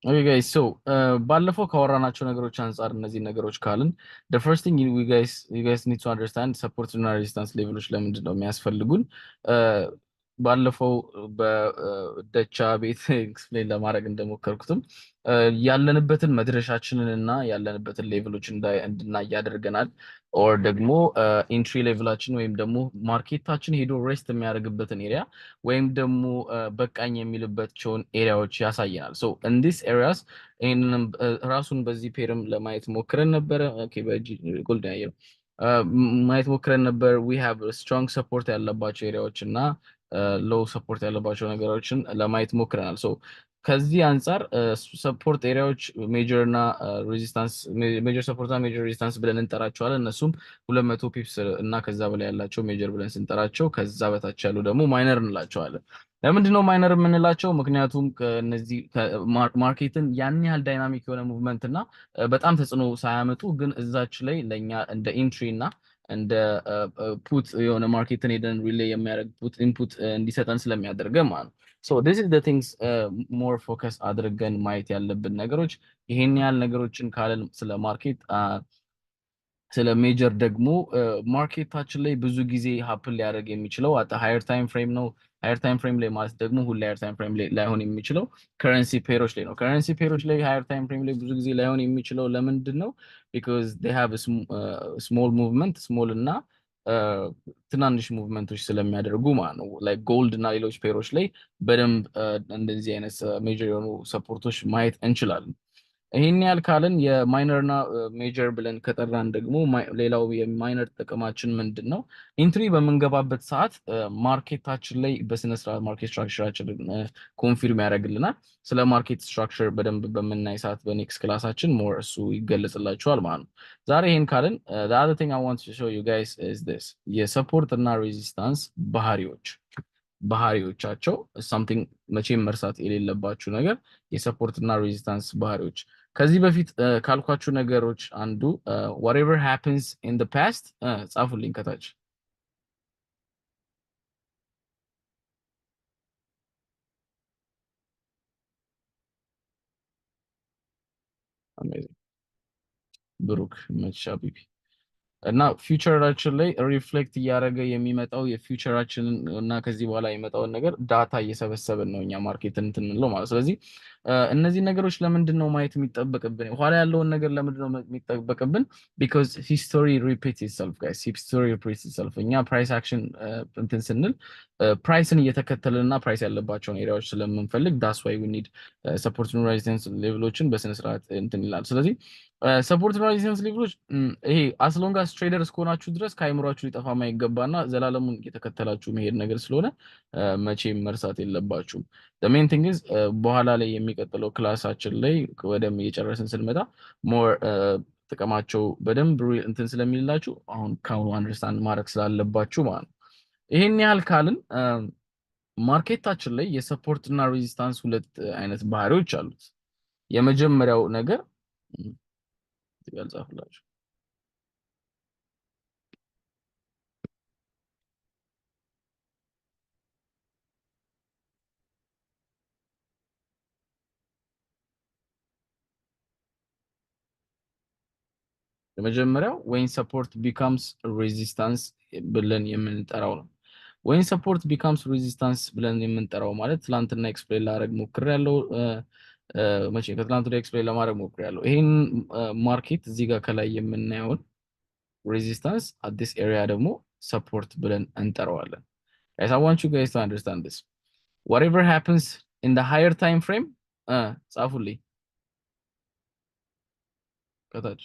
Okay guys, so ባለፈው ካወራናቸው ነገሮች አንጻር እነዚህ ነገሮች ካልን the first thing you guys need to understand support እና resistance level ኦች ለምንድን ነው የሚያስፈልጉን? ባለፈው በደቻ ቤት explain ለማድረግ እንደሞከርኩትም ያለንበትን መድረሻችንን እና ያለንበትን level ኦች እንድናይ ያደርገናል። Or ደግሞ entry level ኣችን ወይም ደግሞ market ኣችን ሄዶ rest የሚያደርግበትን area ወይም ደግሞ በቃኝ የሚልባቸውን area ዎች ያሳየናል። So in this areas ይህንንም ራሱን በዚህ pair ም ለማየት ሞክረን ነበረ። Okay፣ በ gold ያየነው ማየት ሞክረን ነበር። We have strong support ያለባቸው area ዎች እና low support ያለባቸው ነገሮችን ለማየት ሞክረናል። So ከዚህ አንጻር support area ዎች major እና resistance፣ major support እና major resistance ብለን እንጠራቸዋለን። እነሱም 200 pips እና ከዛ በላይ ያላቸው major ብለን ስንጠራቸው፣ ከዛ በታች ያሉ ደግሞ minor እንላቸዋለን። ለምንድን ነው minor የምንላቸው? ምክንያቱም ከነዚህ market ን ያን ያህል dynamic የሆነ movement እና በጣም ተጽዕኖ ሳያመጡ ግን እዛች ላይ ለእኛ እንደ entry እና እንደ put የሆነ market ን ሄደን relay የሚያደርግ put input እንዲሰጠን ስለሚያደርገን ማለት ነው። So this is the things more focus አድርገን ማየት ያለብን ነገሮች። ይሄን ያህል ነገሮችን ካለን ስለ market፣ ስለ major ደግሞ market ኣችን ላይ ብዙ ጊዜ happen ሊያደርግ የሚችለው at higher time frame ነው። Higher time frame ላይ ማለት ደግሞ ሁሌ higher time frame ላይ ላይሆን የሚችለው currency pair ኦች ላይ ነው። Currency pair ኦች ላይ higher time frame ላይ ብዙ ጊዜ ላይሆን የሚችለው ለምንድን ነው? Because they have small movement፣ small እና ትናንሽ movement ኦች ስለሚያደርጉ ማለት ነው። Like gold እና ሌሎች pair ኦች ላይ በደንብ እንደዚህ አይነት major የሆኑ support ኦች ማየት እንችላለን። ይሄን ያህል ካልን የ minor እና major ብለን ከጠራን ደግሞ ሌላው የ minor ጥቅማችን ምንድን ነው? Entry በምንገባበት ሰዓት market ኣችን ላይ በስነ ስርዓት market structure ኣችንን confirm ያደርግልናል። ስለ market structure በደንብ በምናይ ሰዓት በ next class ኣችን more እሱ ይገለጽላችኋል ማለት ነው። ዛሬ ይሄን ካልን the other thing I want to show you guys is this የ support እና resistance ባህሪዎቻቸው፣ something መቼም መርሳት የሌለባችሁ ነገር የ support እና resistance ባህሪዎች። ከዚህ በፊት ካልኳችሁ ነገሮች አንዱ whatever happens in the past፣ ጻፉልኝ ከታች። Amazing፣ ብሩክ መቻ ቢቢ። እና future ኣችን ላይ reflect እያደረገ የሚመጣው የ future ኣችንን እና ከዚህ በኋላ የሚመጣውን ነገር data እየሰበሰብን ነው እኛ market እንትን እንለው ማለት። ስለዚህ እነዚህ ነገሮች ለምንድን ነው ማየት የሚጠበቅብን? ኋላ ያለውን ነገር ለምንድን ነው የሚጠበቅብን? Because history repeats itself, guys, history repeats itself። እኛ price action እንትን ስንል price ን እየተከተልን እና price ያለባቸውን area ዎች ስለምንፈልግ that's why we need support resistance level ኦችን በስነ ስርዓት እንትን ይላል። ስለዚህ support resistance level ኦች ይሄ as long as trader እስከሆናችሁ ድረስ ከአይምሯችሁ ሊጠፋ ማይገባና ዘላለሙን እየተከተላችሁ መሄድ ነገር ስለሆነ መቼም መርሳት የለባችሁም። Main thing is በኋላ ላይ የሚቀጥለው class ኣችን ላይ ወደም እየጨረስን ስንመጣ more ጥቅማቸው በደንብ እንትን ስለሚልላችሁ አሁን ከአሁኑ understand ማድረግ ስላለባችሁ ማለት ነው። ይሄን ያህል ካልን market ኣችን ላይ የ support እና resistance ሁለት አይነት ባህሪዎች አሉት። የመጀመሪያው ነገር እዚህ ጋር ልጻፍላችሁ። የመጀመሪያው when support becomes resistance ብለን የምንጠራው ነው። When support becomes resistance ብለን የምንጠራው ማለት ትላንትና explain ላደርግ ሞክሬያለሁ። መቼ፣ ከትላንት ወዲያ explain ለማድረግ ሞክሬያለሁ። ይሄን market እዚህ ጋር ከላይ የምናየውን resistance at this area ደግሞ support ብለን እንጠራዋለን። Guys, I want you guys to understand this. Whatever happens in the higher time frame፣ ጻፉልኝ ከታች።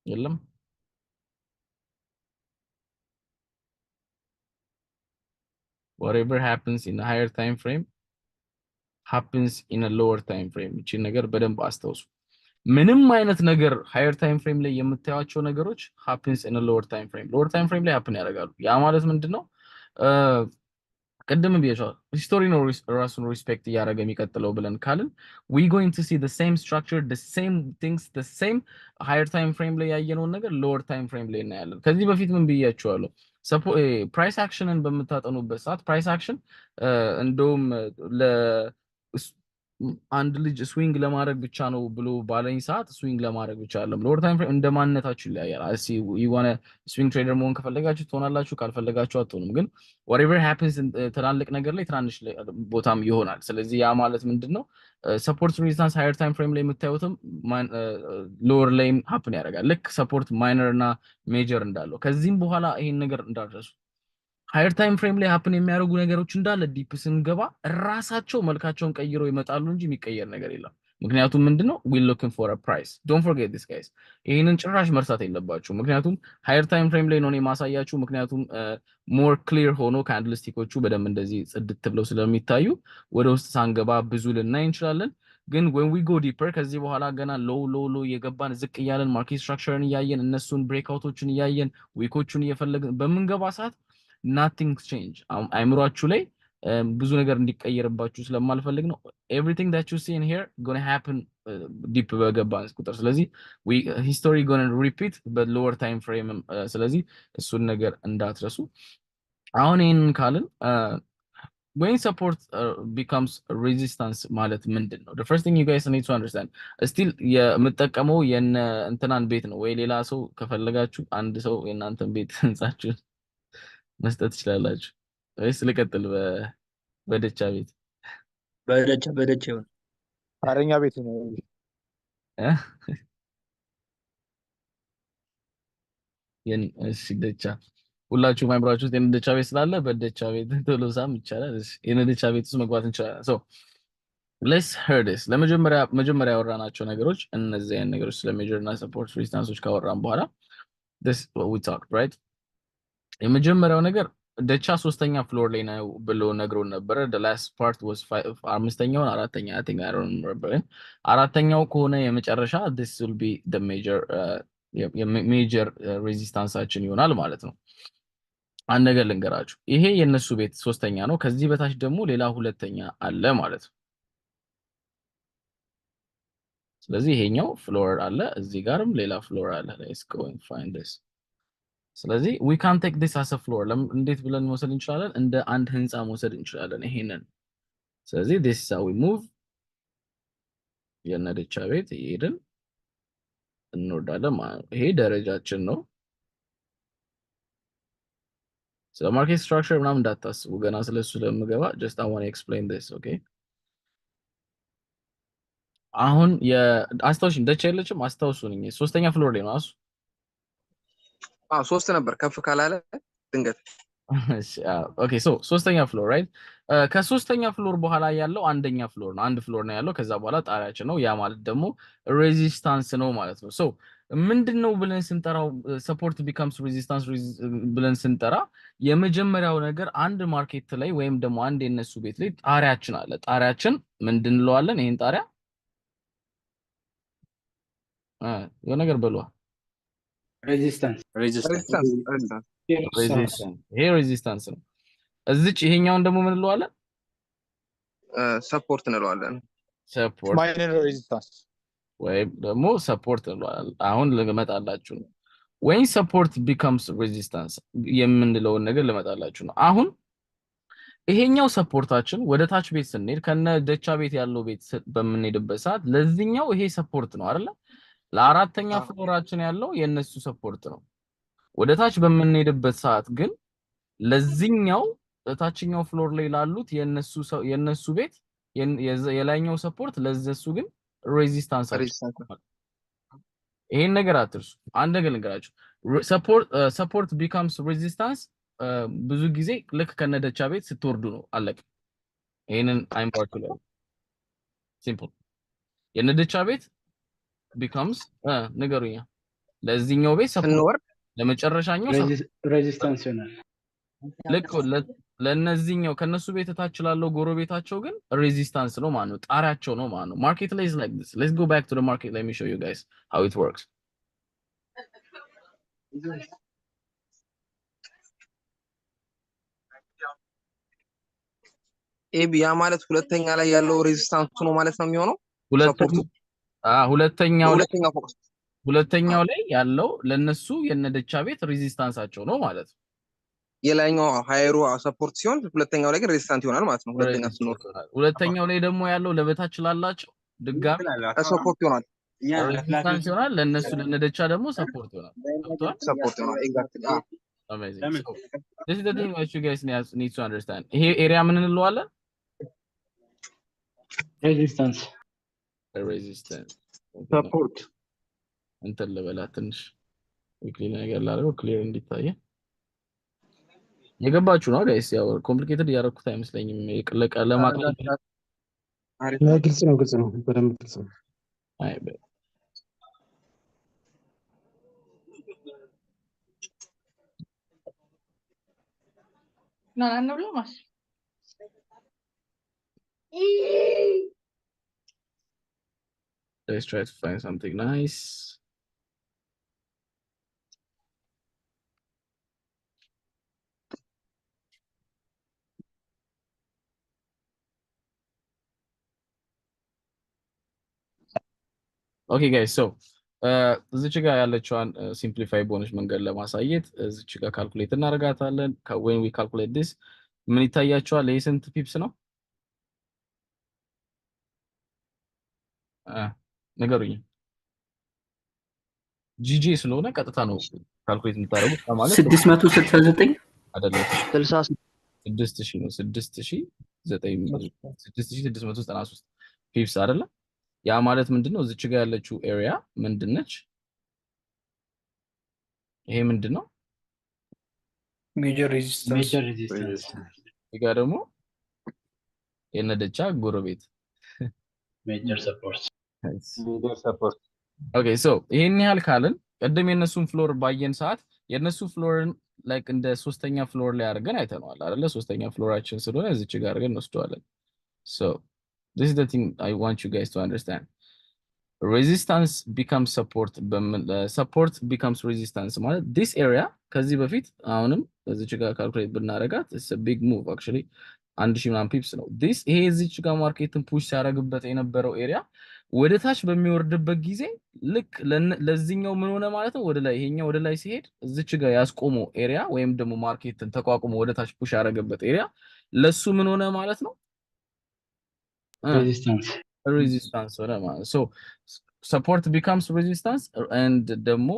የለም። Whatever happens in a higher time frame happens in a lower time frame። እቺን ነገር በደንብ አስታውሱ። ምንም አይነት ነገር higher time frame ላይ የምታዩቸው ነገሮች happens in a lower time frame፣ lower time frame ላይ happen ያደርጋሉ። ያ ማለት ምንድነው? ቅድም ብያቸዋለሁ። History ነው ራሱን respect እያደረገ የሚቀጥለው ብለን ካልን we going to see the same structure, the same things, the same higher time frame ላይ ያየነውን ነገር lower time frame ላይ እናያለን። ከዚህ በፊት ምን ብያቸዋለሁ? Price action ን በምታጠኑበት ሰዓት price action እንደውም አንድ ልጅ swing ለማድረግ ብቻ ነው ብሎ ባለኝ ሰዓት swing ለማድረግ ብቻ አይደለም። Lower time frame እንደ ማንነታችሁ ይለያያል። የሆነ swing trader መሆን ከፈለጋችሁ ትሆናላችሁ፣ ካልፈለጋችሁ አትሆኑም። ግን whatever happens ትላልቅ ነገር ላይ ትናንሽ ቦታም ይሆናል። ስለዚህ ያ ማለት ምንድን ነው? Support resistance higher time frame ላይ የምታዩትም lower ላይም happen ያደርጋል። ልክ support minor እና major እንዳለው። ከዚህም በኋላ ይሄን ነገር እንዳትረሱ፣ higher time frame ላይ happen የሚያደርጉ ነገሮች እንዳለ deep ስንገባ ራሳቸው መልካቸውን ቀይረው ይመጣሉ እንጂ የሚቀየር ነገር የለም። ምክንያቱም ምንድነው? We looking for price። Don't forget this, guys። ይህንን ጭራሽ መርሳት የለባችሁ። ምክንያቱም higher time frame ላይ ነው እኔ የማሳያችሁ። ምክንያቱም more clear ሆኖ candlestick ኦቹ በደንብ እንደዚህ ጽድት ብለው ስለሚታዩ ወደ ውስጥ ሳንገባ ብዙ ልናይ እንችላለን። ግን when we go deeper፣ ከዚህ በኋላ ገና low low low እየገባን፣ ዝቅ እያለን፣ market structure ን እያየን፣ እነሱን breakout ኦችን እያየን፣ wick ኦቹን እየፈለግን በምንገባ ሰዓት nothing change። አይምሯችሁ ላይ ብዙ ነገር እንዲቀየርባችሁ ስለማልፈልግ ነው። Everything that you see in here gonna happen deep በገባን ቁጥር። ስለዚህ history gonna repeat በ lower time frame። ስለዚህ እሱን ነገር እንዳትረሱ። አሁን ይህንን ካልን when support becomes resistance ማለት ምንድን ነው? The first thing you guys need to understand፣ still የምጠቀመው የነ እንትናን ቤት ነው ወይ ሌላ ሰው ከፈለጋችሁ አንድ ሰው የእናንተን ቤት ህንጻችሁን መስጠት ትችላላችሁ። ወይስ ልቀጥል በደቻ ቤት? በደቻ፣ በደቻ ይሁን። አረኛ ቤት ነው። እ? እሺ፣ ደቻ ሁላችሁም አይምሯችሁ ውስጥ የነደቻ ቤት ስላለ በደቻ ቤት ቶሎሳም ይቻላል። እሺ፣ የነደቻ ቤት ውስጥ መግባት እንችላለን። So let's hear this። ለመጀመሪያ መጀመሪያ ያወራናቸው ነገሮች እነዚህ አይነት ነገሮች ስለ major እና support resistance ኦች ካወራን በኋላ this what we talked, right? የመጀመሪያው ነገር ደቻ ሶስተኛ floor ላይ ነው ብሎ ነግሮን ነበረ። The last part was አምስተኛውን አራተኛ፣ I think, I don't remember። አራተኛው ከሆነ የመጨረሻ this will be the major resistance ኣችን ይሆናል ማለት ነው። አንድ ነገር ልንገራችሁ፣ ይሄ የእነሱ ቤት ሶስተኛ ነው። ከዚህ በታች ደግሞ ሌላ ሁለተኛ አለ ማለት ነው። ስለዚህ ይሄኛው floor አለ፣ እዚህ ጋርም ሌላ floor አለ። Let's go and find this። ስለዚህ we can take this as a floor። እንዴት ብለን መውሰድ እንችላለን? እንደ አንድ ህንፃ መውሰድ እንችላለን ይሄንን። ስለዚህ this is how we move። የነደቻ ቤት እየሄድን እንወርዳለን ማለት ነው። ይሄ ደረጃችን ነው። ስለ market structure ምናምን እንዳታስቡ፣ ገና ስለሱ ስለምገባ just I want explain this, okay? አሁን የአስታውሽኝ፣ ደቻ የለችም፣ አስታውሱኝ። ሶስተኛ floor ላይ ነው አሱ። አዎ፣ ሶስት ነበር ከፍ ካላለ ድንገት። Okay, so ሶስተኛ floor, right? ከሶስተኛ floor በኋላ ያለው አንደኛ floor ነው። አንድ floor ነው ያለው። ከዛ በኋላ ጣሪያችን ነው። ያ ማለት ደግሞ resistance ነው ማለት ነው። So ምንድን ነው ብለን ስንጠራው፣ support becomes resistance ብለን ስንጠራ የመጀመሪያው ነገር አንድ market ላይ ወይም ደግሞ አንድ የነሱ ቤት ላይ ጣሪያችን አለ። ጣሪያችን ምንድን እንለዋለን? ይሄን ጣሪያ የሆነ ነገር በሏ። Resistance። Resistance, resistance። Resistance። ይሄ resistance ነው። እዚች ይሄኛውን ደግሞ ምን እንለዋለን? Support እንለዋለን። Support Minor resistance። ወይም ደግሞ support እንለዋለን። አሁን ልመጣላችሁ ነው። ወይም support becomes resistance የምንለውን ነገር ልመጣላችሁ ነው። አሁን ይሄኛው support ኣችን ወደ ታች ቤት ስንሄድ፣ ከነ ደቻ ቤት ያለው ቤት በምንሄድበት ሰዓት ለዚህኛው ይሄ support ነው አይደለ? ለአራተኛ floor ኣችን ያለው የእነሱ support ነው። ወደ ታች በምንሄድበት ሰዓት ግን ለዚህኛው ታችኛው floor ላይ ላሉት የነሱ ቤት የላይኛው support ለዘሱ ግን resistance ኣቸው። Resistance። ይሄን ነገር አትርሱ። አንድ ነገር ልንገራችሁ። Support becomes resistance ብዙ ጊዜ ልክ ከነደቻ ቤት ስትወርዱ ነው። አለቀ። ይሄንን አይምሯችሁ ላይ simple። የነደቻ ቤት becomes ንገሩኛ፣ ለዚህኛው ቤት support ስንወርድ ለመጨረሻኛው Resistance ይሆናል። ልክ ለእነዚህኛው ከነሱ ቤት ታች ላለው ጎረቤታቸው ግን resistance ነው ማለት ነው፣ ጣሪያቸው ነው ማለት ነው። Market ላይ is like this። Let's go back to the market። Let me show you guys how it works። ኤቢ፣ ያ ማለት ሁለተኛ ላይ ያለው resistance ኡ ነው ማለት ነው የሚሆነው support ኡ። ሁለተኛው ላይ ሁለተኛው ፎቅ። ሁለተኛው ላይ ያለው ለነሱ የነደቻ ቤት resistance ኣቸው ነው ማለት ነው። የላይኛው higher ኡ support ሲሆን ሁለተኛው ላይ ግን resistance ይሆናል ማለት ነው። ሁለተኛ ስንወርድ ሁለተኛው ላይ ደግሞ ያለው ለበታች ላላቸው ድጋሚ support ይሆናል። Resistance ይሆናል። ለእነሱ ለነደቻ ደግሞ support ይሆናል። ገብቶሃል? Support ይሆናል። Exactly. Amazing. So this is the thing that you guys need to understand. ይሄ area ምን እንለዋለን? Resistance. Resistance. Support. እንትን ልበላት፣ ትንሽ weekly ነገር ላድርገው clear እንዲታየ። የገባችሁ ነው guys? ያው complicated እያደረኩት አይመስለኝም። ለማቅለል አሪፍ። ግልጽ ነው፣ ግልጽ ነው፣ በደንብ ግልጽ ነው። አይ No, no hablamos. Let's try to find something nice. Okay guys, so እዚች ጋር ያለችዋን simplify በሆነች መንገድ ለማሳየት እዚች ጋር calculate እናደርጋታለን። When we calculate this ምን ይታያችኋል? ይሄ ስንት pips ነው? ንገሩኝ። GJ ስለሆነ ቀጥታ ነው calculate የምታደርጉት ማለት 669። አይደለም። 60። 6000 ነው። 6693 pips አይደለ? ያ ማለት ምንድነው? እዚች ጋር ያለችው area ምንድነች? ይሄ ምንድነው? Major resistance. Major resistance. እዚህ ጋር ደግሞ የነደቻ ጎረቤት Major support. Major support. Okay, so ይሄን ያህል ካልን ቅድም የነሱን floor ባየን ሰዓት የነሱ floor ን like እንደ ሶስተኛ floor ላይ አድርገን አይተነዋል አይደለ? ሶስተኛ floor ኣችን ስለሆነ እዚች ጋር አድርገን እንወስደዋለን። So this is the thing I want you guys to understand. Resistance becomes support, support becomes resistance ማለት this area ከዚህ በፊት አሁንም እዚች ጋር calculate ብናደርጋት it's a big move actually፣ 1000 ምናምን pips ነው this። ይሄ እዚች ጋር market ን push ሲያደርግበት የነበረው area ወደ ታች በሚወርድበት ጊዜ ልክ ለዚህኛው ምን ሆነ ማለት ነው? ወደ ላይ፣ ይሄኛው ወደ ላይ ሲሄድ እዚች ጋር ያስቆመው area ወይም ደግሞ market ን ተቋቁሞ ወደ ታች push ያደረገበት area ለሱ ምን ሆነ ማለት ነው? Resistance. Resistance ሆነ ማለት። So support becomes resistance and ደግሞ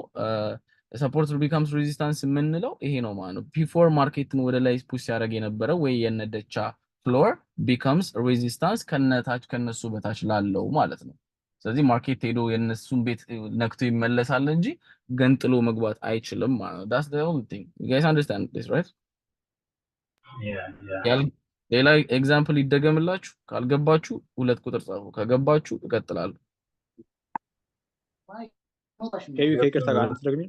support becomes resistance የምንለው ይሄ ነው ማለት ነው። Before market ን ወደ ላይ push ሲያደርግ የነበረው ወይ የነደቻ floor becomes resistance ከነታች ከነሱ በታች ላለው ማለት ነው። ስለዚህ market ሄዶ የነሱን ቤት ነክቶ ይመለሳል እንጂ ገንጥሎ መግባት አይችልም ማለት ነው። That's the only thing. You guys understand this, right? Yeah. ሌላ example ይደገምላችሁ። ካልገባችሁ ሁለት ቁጥር ጻፉ። ከገባችሁ እቀጥላለሁ። ኬቢ፣ ከይቅርታ ጋር አንተ ደግሚ።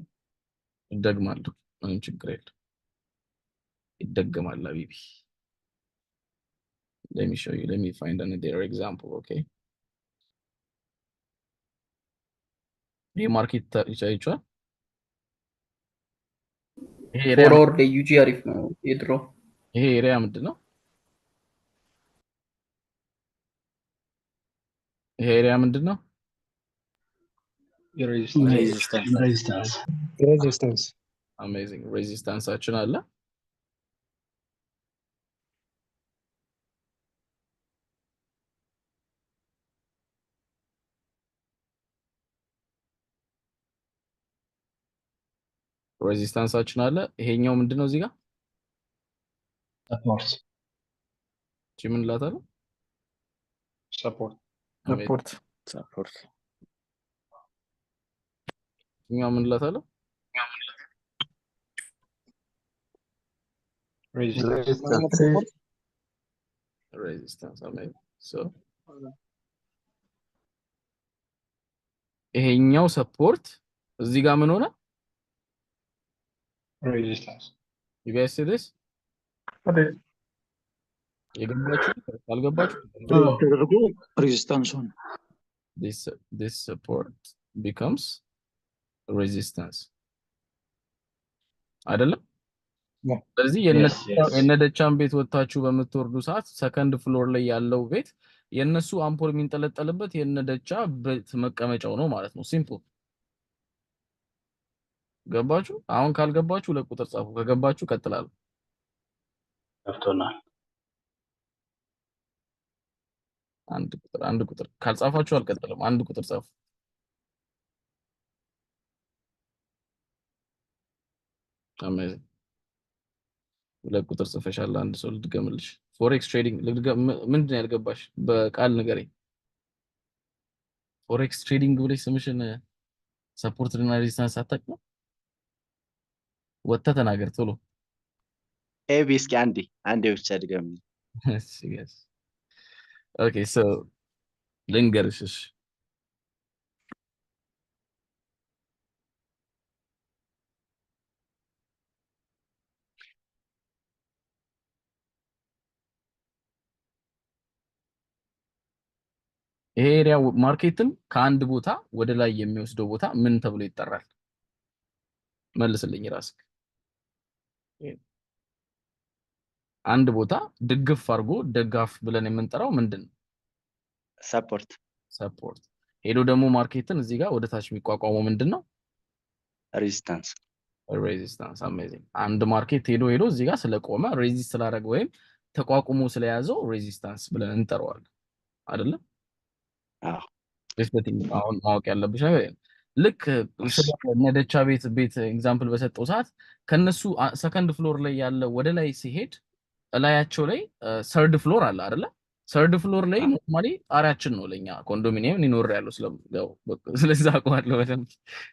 ይደግማለሁ። ምንም ችግር የለም። ይደገማል ሀቢቢ። Let me show you. Let me find another example, okay? ይሄ market ይቻይቻል። ይሄ area 4 hour UJ አሪፍ ነው የድሮ። ይሄ area ምንድን ነው? ይሄ area ምንድን ነው? Resistance. Resistance. Amazing. Resistance ኣችን አለ። Resistance ኣችን አለ። ይሄኛው ምንድን ነው እዚህ ጋር? Support. እቺ ምን እላታለሁ? Support. Support. Support. ይሄኛው ምን እላታለሁ? Resistance. Resistance. Amazing. So ይሄኛው support እዚህ ጋር ምን ሆነ? Resistance. You guys see this? የገባችሁ ካልገባችሁ ተደርጎ resistance ሆነ። This support becomes resistance አይደለም? ስለዚህ የነደቻን ቤት ወጥታችሁ በምትወርዱ ሰዓት second floor ላይ ያለው ቤት የነሱ አምፖል የሚንጠለጠልበት የነደቻ ቤት መቀመጫው ነው ማለት ነው። Simple. ገባችሁ? አሁን ካልገባችሁ ሁለት ቁጥር ጻፉ። ከገባችሁ ቀጥላለሁ። ገብቶናል። አንድ ቁጥር፣ አንድ ቁጥር ካልጻፋችሁ አልቀጥልም። አንድ ቁጥር ጻፉ። Amazing። ሁለት ቁጥር ጽፈሻል። አንድ ሰው ልድገምልሽ። Forex trading ምንድን ነው ያልገባሽ? በቃል ንገረኝ። Forex trading ብለሽ ስምሽን support እና resistance አታውቂም? ወጥተህ ተናገር ቶሎ። ኤቢ፣ እስኪ አንዴ አንዴ ብቻ ድገምልኝ። እሺ guys። Okay, so ልንገርሽ፣ እሺ፣ ይሄ area market ን ከአንድ ቦታ ወደ ላይ የሚወስደው ቦታ ምን ተብሎ ይጠራል? መልስልኝ ራስህ። አንድ ቦታ ድግፍ አድርጎ ደጋፍ ብለን የምንጠራው ምንድን ነው? Support። Support። ሄዶ ደግሞ market ን እዚህ ጋር ወደ ታች የሚቋቋመው ምንድን ነው? Resistance። Resistance። Amazing። አንድ market ሄዶ ሄዶ እዚህ ጋር ስለቆመ፣ resist ስላደረገ ወይም ተቋቁሞ ስለያዘው resistance ብለን እንጠራዋለን፣ አይደለም? አዎ። አሁን ማወቅ ያለብሽ ነገር ይሄ ነው። ልክ ስለ ነደቻ ቤት example በሰጠው ሰዓት ከነሱ second floor ላይ ያለ ወደ ላይ ሲሄድ እላያቸው ላይ third floor አለ፣ አይደለ? Third floor ላይ normally ጣሪያችን ነው ለኛ፣ ኮንዶሚኒየም ይኖር ያለው ስለዛ አውቀዋለሁ በደንብ።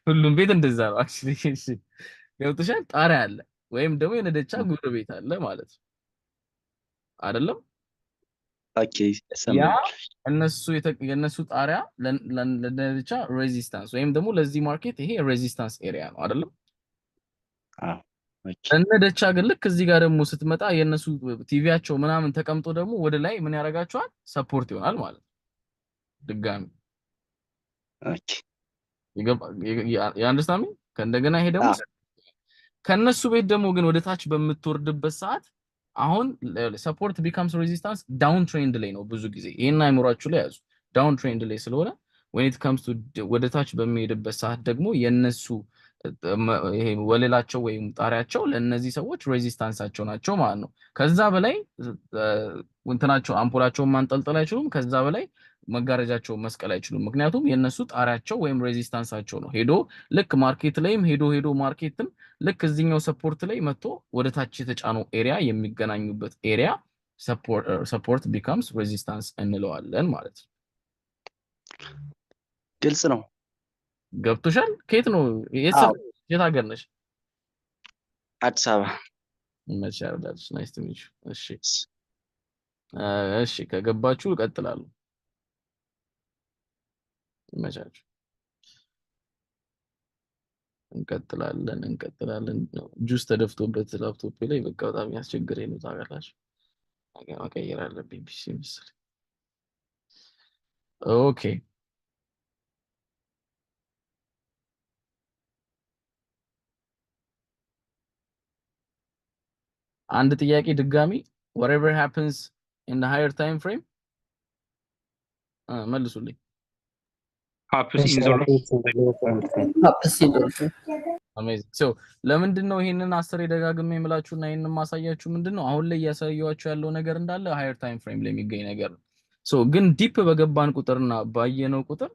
ሁሉም ቤት እንደዛ ነው actually። እሺ፣ ገብቶሻል? ጣሪያ አለ ወይም ደግሞ የነደቻ ጎረቤት አለ ማለት ነው፣ አይደለም? Okay። ያ እነሱ የነሱ ጣሪያ ለነደቻ resistance ወይም ደግሞ ለዚህ market ይሄ resistance area ነው፣ አይደለም? አዎ፣ okay። እነደቻ ግን ልክ እዚህ ጋር ደግሞ ስትመጣ የነሱ ቲቪያቸው ምናምን ተቀምጦ ደግሞ ወደ ላይ ምን ያደርጋቸዋል? Support ይሆናል ማለት ነው። ድጋሚ የ understand ከእንደገና ይሄ ደግሞ ከነሱ ቤት ደግሞ ግን ወደ ታች በምትወርድበት ሰዓት አሁን support becomes resistance down trend ላይ ነው ብዙ ጊዜ። ይሄን አይምሯችሁ ላይ ያዙ። Down trend ላይ ስለሆነ when it comes to ወደ ታች በሚሄድበት ሰዓት ደግሞ የነሱ ይሄ ወለላቸው ወይም ጣሪያቸው ለእነዚህ ሰዎች resistance ኣቸው ናቸው ማለት ነው። ከዛ በላይ እንትናቸው አምፖላቸውን ማንጠልጠል አይችሉም። ከዛ በላይ መጋረጃቸውን መስቀል አይችሉም። ምክንያቱም የነሱ ጣሪያቸው ወይም resistance ኣቸው ነው። ሄዶ ልክ market ላይም ሄዶ ሄዶ market ን ልክ እዚህኛው support ላይ መጥቶ ወደ ታች የተጫነው area የሚገናኙበት area support becomes resistance እንለዋለን ማለት ነው። ግልጽ ነው። ገብቶሻል? ከየት ነው? የት የት ሀገር ነሽ? አዲስ አበባ። መቼ ያርዳልሽ። Nice to meet you። እሺ፣ ከገባችሁ እቀጥላለሁ። ይመቻችሁ። እንቀጥላለን፣ እንቀጥላለን። ጁስ ተደፍቶበት ላፕቶፕ ላይ በቃ በጣም ያስቸግረኝ ነው፣ ታውቃላችሁ። ነገር መቀየር አለብኝ PC መሰለኝ። Okay፣ አንድ ጥያቄ ድጋሚ፣ whatever happens in the higher time frame መልሱልኝ። Happens in the Happens in the Amazing። So ለምንድን ነው ይሄንን 10 ደጋግሜ የምላችሁ እና ይሄንን ማሳያችሁ ምንድን ነው? አሁን ላይ እያሳየኋችሁ ያለው ነገር እንዳለ higher time frame ላይ የሚገኝ ነገር ነው። So ግን deep በገባን ቁጥርና ባየነው ቁጥር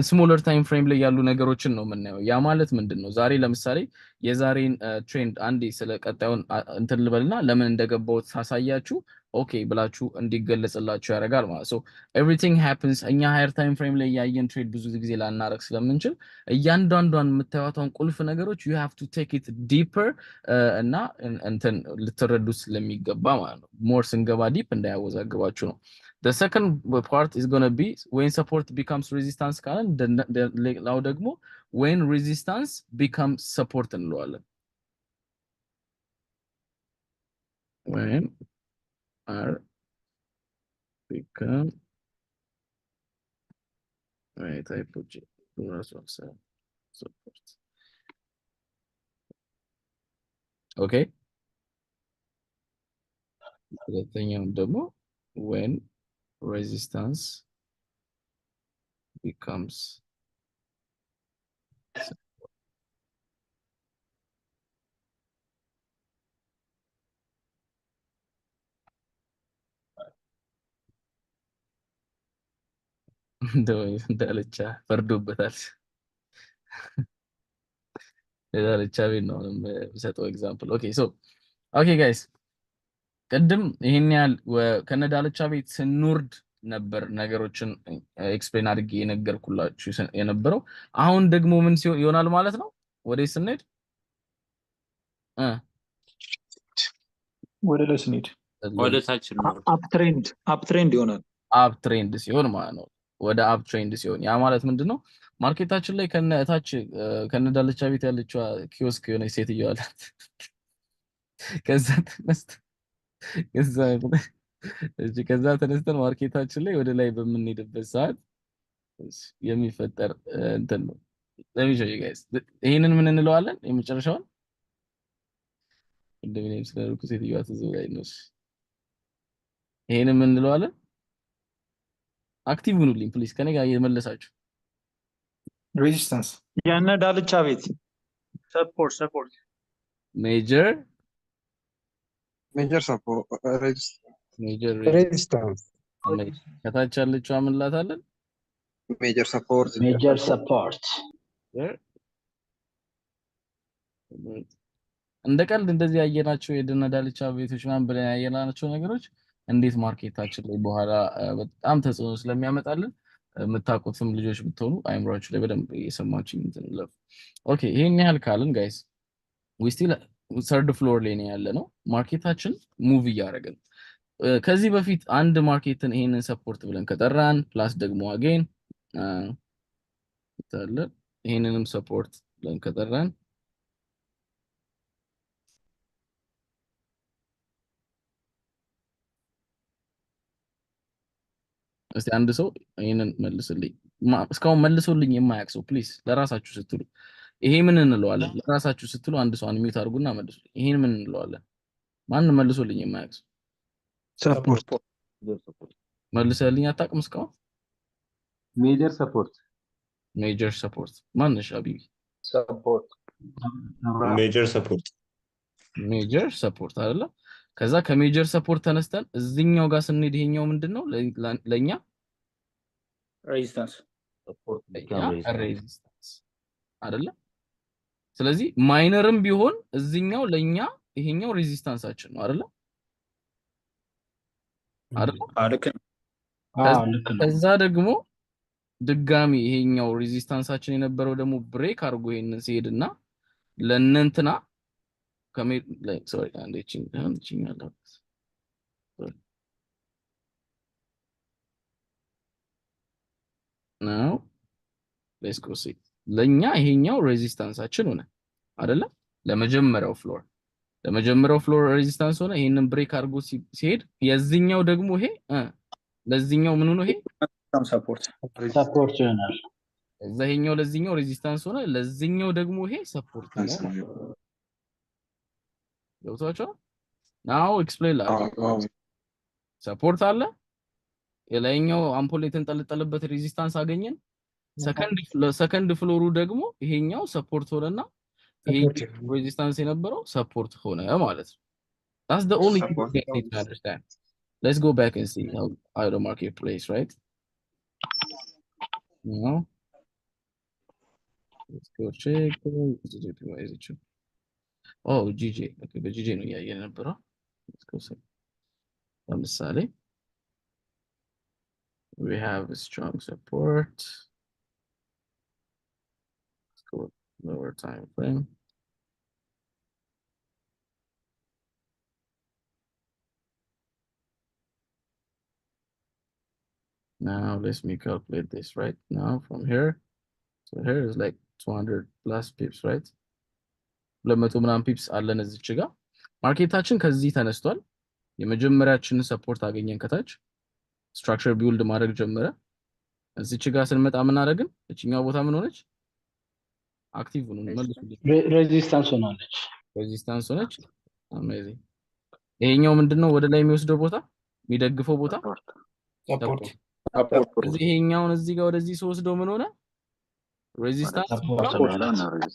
smaller time frame ላይ ያሉ ነገሮችን ነው የምናየው። ያ ማለት ምንድን ነው? ዛሬ ለምሳሌ የዛሬን trend አንዴ ስለ ቀጣዩን እንትን ልበልና ለምን እንደገባሁት ሳሳያችሁ okay ብላችሁ እንዲገለጽላችሁ ያደርጋል ማለት። So everything happens እኛ higher time frame ላይ ያየን trade ብዙ ጊዜ ላናረግ ስለምንችል እያንዳንዷን የምታዩቷን ቁልፍ ነገሮች you have to take it deeper እና እንትን ልትረዱት ስለሚገባ ማለት ነው። More ስንገባ deep እንዳያወዛግባችሁ ነው። The second part is going to be when support becomes resistance ካለን ሌላው ደግሞ when resistance becomes support እንለዋለን። When R become, wait, I put it support. Okay, ሁለተኛውን ደግሞ when resistance becomes support. እንደው እንዳለቻ ፈርዶበታል። ዳልቻ ቤት ነው የምሰጠው example። Okay, so okay guys፣ ቅድም ይሄን ያህል ከነ ዳልቻ ቤት ስንወርድ ነበር ነገሮችን explain አድርጌ የነገርኩላችሁ የነበረው። አሁን ደግሞ ምን ሲሆን ይሆናል ማለት ነው? ወዴት ስንሄድ ወደ ላይ ስንሄድ ወደ ታች ነው። Uptrend ይሆናል። Uptrend ሲሆን ማለት ነው። ወደ uptrend ሲሆን ያ ማለት ምንድን ነው? Market ኣችን ላይ ከነ እታች ከነ ዳልቻ ቤት ያለችዋ ኪዮስክ የሆነች ሴትዮ አላት። ከዛ ተነስተ ከዛ እሺ፣ ከዛ ተነስተን market ኣችን ላይ ወደ ላይ በምንሄድበት ሰዓት የሚፈጠር እንትን ነው። Let me show you guys። ይሄንን ምን እንለዋለን? የመጨረሻውን እንደምንም ስለልኩ ሴትዮዋ ትዝ ብላኝ ነው። ይሄንን ምን እንለዋለን? Active ሁኑልኝ please፣ ከኔ ጋር እየመለሳችሁ። Resistance። ያነ ዳልቻ ቤት። Support። Major Major support Major Resistance። ከታች ያለችዋ ምን እንላታለን? Major support። Major support። እንደ ቀልድ እንደዚህ ያየናቸው የደነ ዳልቻ ቤቶች ምናምን ብለን ያየናቸው ነገሮች እንዴት market ኣችን ላይ በኋላ በጣም ተጽዕኖ ስለሚያመጣልን የምታውቁትም ልጆች ብትሆኑ አይምሯችሁ ላይ በደንብ እየሰማችሁ እንትን ለፉ። Okay፣ ይሄን ያህል ካልን guys፣ we still third floor ላይ ነው ያለ ነው። Market ኣችን move እያደረገ ነው። ከዚህ በፊት አንድ market ን ይሄንን support ብለን ከጠራን plus ደግሞ again አለ ይሄንንም support ብለን ከጠራን፣ እስቲ አንድ ሰው ይሄንን መልስልኝ። እስካሁን መልሶልኝ የማያውቅ ሰው please፣ ለራሳችሁ ስትሉ ይሄ ምን እንለዋለን? ለራሳችሁ ስትሉ አንድ ሰው unmute አድርጉና መልሱልኝ። ይሄን ምን እንለዋለን? ማን መልሶልኝ የማያውቅ ሰው? Support። መልሰልኝ አታውቅም እስካሁን? Major support። Major support። ማንሽ አቢቢ? Support። Major support። Major support አይደለ? ከዛ ከ major support ተነስተን እዚህኛው ጋር ስንሄድ ይሄኛው ምንድን ነው ለእኛ? Resistance። ለእኛ resistance አይደለ? ስለዚህ minor ም ቢሆን እዚህኛው ለእኛ ይሄኛው resistance ኣችን ነው አይደለ? አይደለ? ልክ ነው። አዎ፣ ልክ ነው። ከዛ ደግሞ ድጋሚ ይሄኛው resistance ኣችን የነበረው ደግሞ break አድርጎ ይሄንን ሲሄድና ለእነንትና ከሜ sorry፣ አንዴ እቺን አለበት now let's go see። ለኛ ይሄኛው resistance ኣችን ሆነ አይደለ? ለመጀመሪያው floor resistance ሆነ። ይሄንን break አድርጎ ሲሄድ የዚህኛው ደግሞ ይሄ ለዚህኛው ምን ሆኖ ይሄ? Support። Support ይሆናል። እዛ ይሄኛው ለዚህኛው resistance ሆነ፣ ለዚህኛው ደግሞ ይሄ support ነው። ገብቷችኋል? Now explain ላድርግ። Support አለ፣ የላይኛው አምፖል የተንጠለጠለበት resistance አገኘን። Second floor ኡ ደግሞ ይሄኛው support ሆነና ይሄ resistance የነበረው support ሆነ ማለት ነው። That's the only thing you need to understand. Let's go back and see how the market plays, right? Now, let's go check. Is it? Oh, GJ. Okay, በ GJ ነው እያየን የነበረው። Let's go see. ለምሳሌ we have a strong support. Let's go lower time frame. Now let me calculate this right now from here. So here is like 200 plus pips, right? 200 ምናምን pips አለን እዚች ጋር። Market ኣችን ከዚህ ተነስቷል። የመጀመሪያችንን support አገኘን፣ ከታች structure build ማድረግ ጀመረ። እዚች ጋር ስንመጣ ምን አደረግን? እችኛው ቦታ ምን ሆነች? Active ነው፣ መልሱልኝ። Resistance ሆናለች። Resistance ሆነች። Amazing። ይሄኛው ምንድነው ወደ ላይ የሚወስደው ቦታ፣ የሚደግፈው ቦታ? Support። እዚህ ይሄኛውን እዚህ ጋር ወደዚህ ስወስደው ምን ሆነ? Resistance። Support ሆናለች።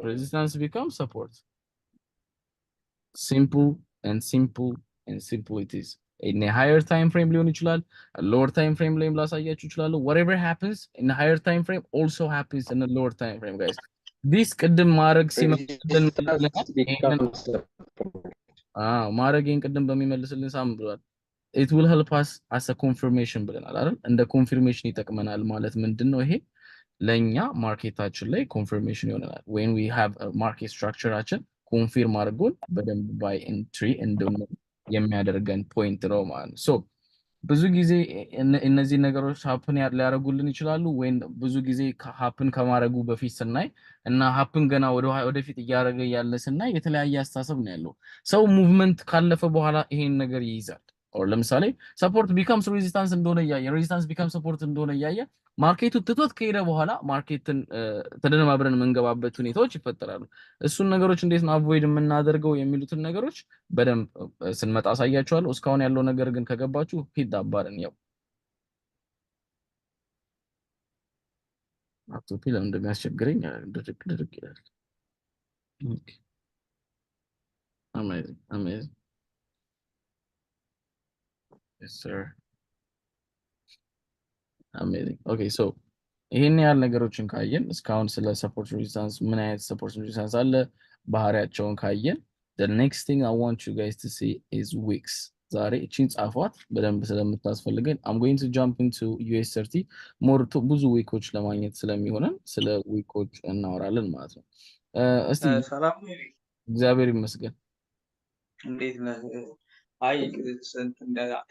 Resistance become support. Simple and simple and simple it is. In higher time frame ሊሆን ይችላል፣ lower time frame ላይም ላሳያችሁ እችላለሁ። Whatever happens in higher time frame also happens in lower time frame, guys. This ቅድም ማድረግ ሲመልስልን ይሄንን አዎ፣ ማድረግ ይሄን ቅድም በሚመልስልን ሳም ብሏል። It will help us as a confirmation ብለናል አይደል? እንደ confirmation ይጠቅመናል ማለት ምንድን ነው? ይሄ ለእኛ market ኣችን ላይ confirmation ይሆነናል። When we have market structure ኣችን confirm አድርጎን በደንብ buy entry እንደሆነ የሚያደርገን point ነው ማለት ነው። So ብዙ ጊዜ እነዚህ ነገሮች happen ሊያደርጉልን ይችላሉ ወይም ብዙ ጊዜ happen ከማድረጉ በፊት ስናይ እና happen ገና ወደፊት እያደረገ ያለ ስናይ የተለያየ አስተሳሰብ ነው ያለው። ሰው movement ካለፈ በኋላ ይሄን ነገር ይይዛል። Or ለምሳሌ support becomes resistance እንደሆነ እያየ፣ resistance become support እንደሆነ እያየ market ኡ ትቶት ከሄደ በኋላ market ን ተደነባብረን የምንገባበት ሁኔታዎች ይፈጠራሉ። እሱን ነገሮች እንዴት ነው avoid የምናደርገው የሚሉትን ነገሮች በደንብ ስንመጣ አሳያችኋለሁ። እስካሁን ያለው ነገር ግን ከገባችሁ hit the button። ያው ላፕቶፔ ለምን እንደሚያስቸግረኝ ድርቅ ድርቅ ይላል። Amazing, amazing. Yes, sir. Amazing. Okay, so ይሄን ያህል ነገሮችን ካየን፣ እስካሁን ስለ support resistance፣ ምን አይነት support resistance አለ፣ ባህሪያቸውን ካየን፣ the next thing I want you guys to see is wicks። ዛሬ እቺን ጻፏት፣ በደንብ ስለምታስፈልገን። I'm going to jump into US 30 more፣ ብዙ wick ኦች ለማግኘት ስለሚሆነን ስለ wick ኦች እናወራለን ማለት ነው። እስቲ ሰላም ነው። እግዚአብሔር ይመስገን። እንዴት ነህ? አይ፣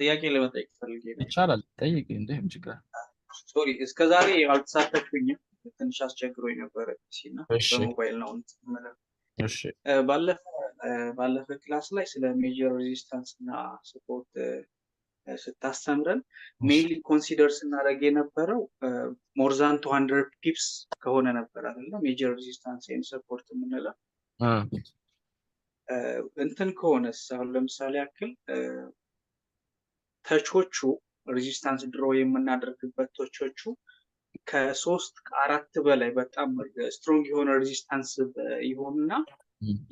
ጥያቄ ለመጠየቅ ፈልጌ ነው። ይቻላል፣ ጠይቅ እንዴ፣ ምን ችግር አለ? Sorry፣ እስከ ዛሬ አልተሳተፍኩኝም። ትንሽ አስቸግሮኝ ነበረ PC እና በሞባይል ነው እንትን የምለው። ባለፈ class ላይ ስለ major resistance እና support ስታስተምረን mainly consider ስናደርግ የነበረው more than 200 pips ከሆነ ነበር አይደለ? Major resistance and support የምንለው እንትን ከሆነስ፣ አሁን ለምሳሌ ያክል touch ኦቹ፣ resistance draw የምናደርግበት touch ኦቹ ከሶስት ከአራት በላይ በጣም strong የሆነ resistance ይሆንና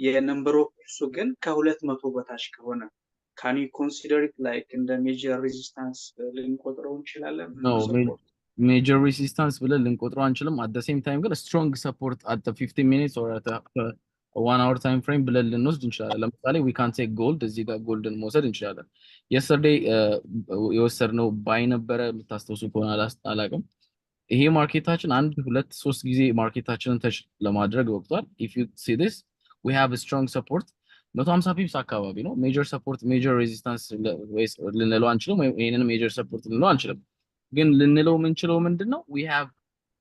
የ number of pips ኡ ግን ከ200 በታች ከሆነ can you consider it like እንደ major resistance ልንቆጥረው እንችላለን? No. Support? Major resistance ብለን ልንቆጥረው አንችልም። At same time ግን strong support at 15 minutes or at 1 hour time frame ብለን ልንወስድ እንችላለን። ለምሳሌ we can take gold። እዚህ ጋር gold ን መውሰድ እንችላለን። Yesterday የወሰድነው buy ነበረ፣ የምታስታውሱ ከሆነ አላውቅም። ይሄ market ኣችን አንድ፣ ሁለት፣ ሶስት ጊዜ market ኣችንን touch ለማድረግ ወቅቷል። If you see this, we have strong support 150 pips አካባቢ ነው። Major support፣ major resistance ወይስ ልንለው አንችልም፣ ወይም ይሄንን major support ልንለው አንችልም። ግን ልንለው የምንችለው ምንድን ነው? We have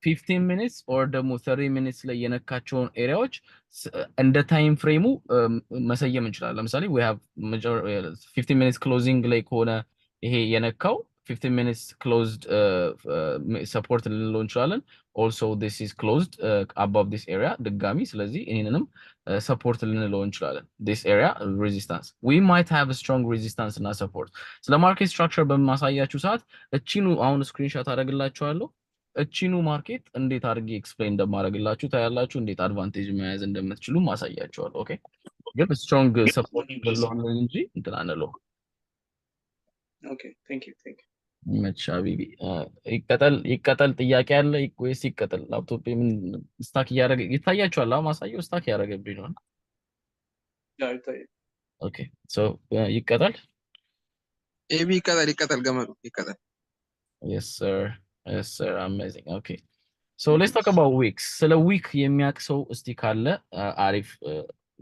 15 minutes or ደግሞ 30 minutes ላይ የነካቸውን area ዎች እንደ time frame ኡ መሰየም እንችላለን። ለምሳሌ we have 15 minutes closing ላይ ከሆነ ይሄ የነካው 15 minutes closed support ልንለው እንችላለን። Also this is closed above this area ድጋሚ፣ ስለዚህ ይህንንም support ልንለው እንችላለን። This area resistance፣ we might have strong resistance እና support። ስለ market structure በማሳያችሁ ሰዓት እቺኑ አሁን screenshot አደርግላችኋለሁ። እቺኑ market እንዴት አድርጌ explain እንደማደርግላችሁ ታያላችሁ። እንዴት advantage መያዝ እንደምትችሉ ማሳያችኋለሁ። Okay፣ ግን strong support እንለዋለን እንጂ እንትን አንለውም። Okay, thank you, thank you. ይመችሽ ሀቢቢ። ይቀጠል ይቀጠል፣ ጥያቄ አለ ወይስ ይቀጠል? ላፕቶፕ ምን stuck እያደረገ ይታያችኋል? አሁን ማሳየው stuck እያደረገብኝ ነው። ያው ይታያል። Okay, so ይቀጠል። ኤቢ፣ ይቀጠል ይቀጠል፣ ገመዱ ይቀጠል። Yes sir, yes sir. Amazing. Okay, so let's talk about wicks። ስለ wick የሚያውቅ ሰው እስቲ ካለ አሪፍ፣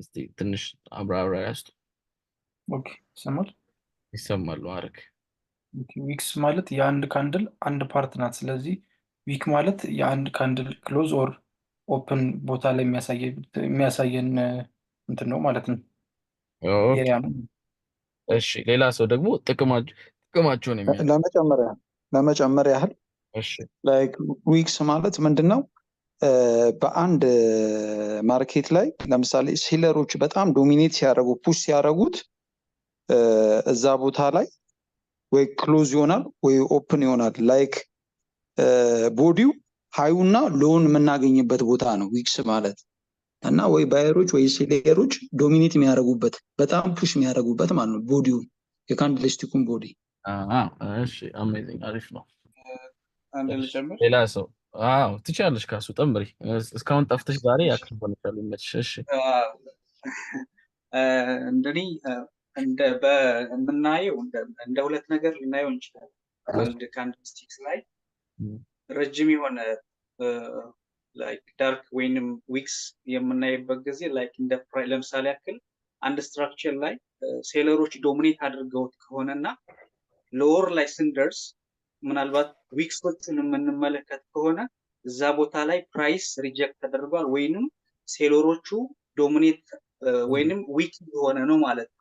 እስቲ ትንሽ አብራራ ያስጡ። Okay፣ ይሰማል? ይሰማሉ አረግ። Okay፣ wicks ማለት የአንድ candle አንድ part ናት። ስለዚህ wick ማለት የአንድ candle close or open ቦታ ላይ የሚያሳየን እንትን ነው ማለት ነው፣ area ነው። እሺ፣ ሌላ ሰው ደግሞ ጥቅማቸውን የሚያውቅ። ለመጨመር ያህል like wicks ማለት ምንድን ነው? በአንድ market ላይ ለምሳሌ seller ኦች በጣም dominate ሲያደርጉ፣ push ሲያደርጉት እዛ ቦታ ላይ ወይ close ይሆናል ወይ open ይሆናል። Like body ው high ኡና low ን የምናገኝበት ቦታ ነው wicks ማለት። እና ወይ buyer ኦች ወይ seller ኦች dominate የሚያደርጉበት፣ በጣም push የሚያደርጉበት ማለት ነው body ውን። የ candlestick ኡን body። እሺ፣ amazing፣ አሪፍ ነው። አንድ ልጨምር። ሌላ ሰው? አዎ፣ ትችያለሽ። ካሱ ጨምሪ። እስካሁን ጠፍተሽ ዛሬ active ሆነሻል። ይመችሽ። እሺ። እንደኔ እንደ በምናየው እንደ ሁለት ነገር ልናየው እንችላለን። አንድ candlesticks ላይ ረጅም የሆነ like dark ወይንም wicks የምናይበት ጊዜ like እንደ ለምሳሌ ያክል አንድ structure ላይ seller ኦች dominate አድርገውት ከሆነ እና lower ላይ ስንደርስ ምናልባት wicks ኦችን የምንመለከት ከሆነ እዛ ቦታ ላይ price reject ተደርጓል ወይንም seller ኦቹ dominate ወይንም weak የሆነ ነው ማለት ነው።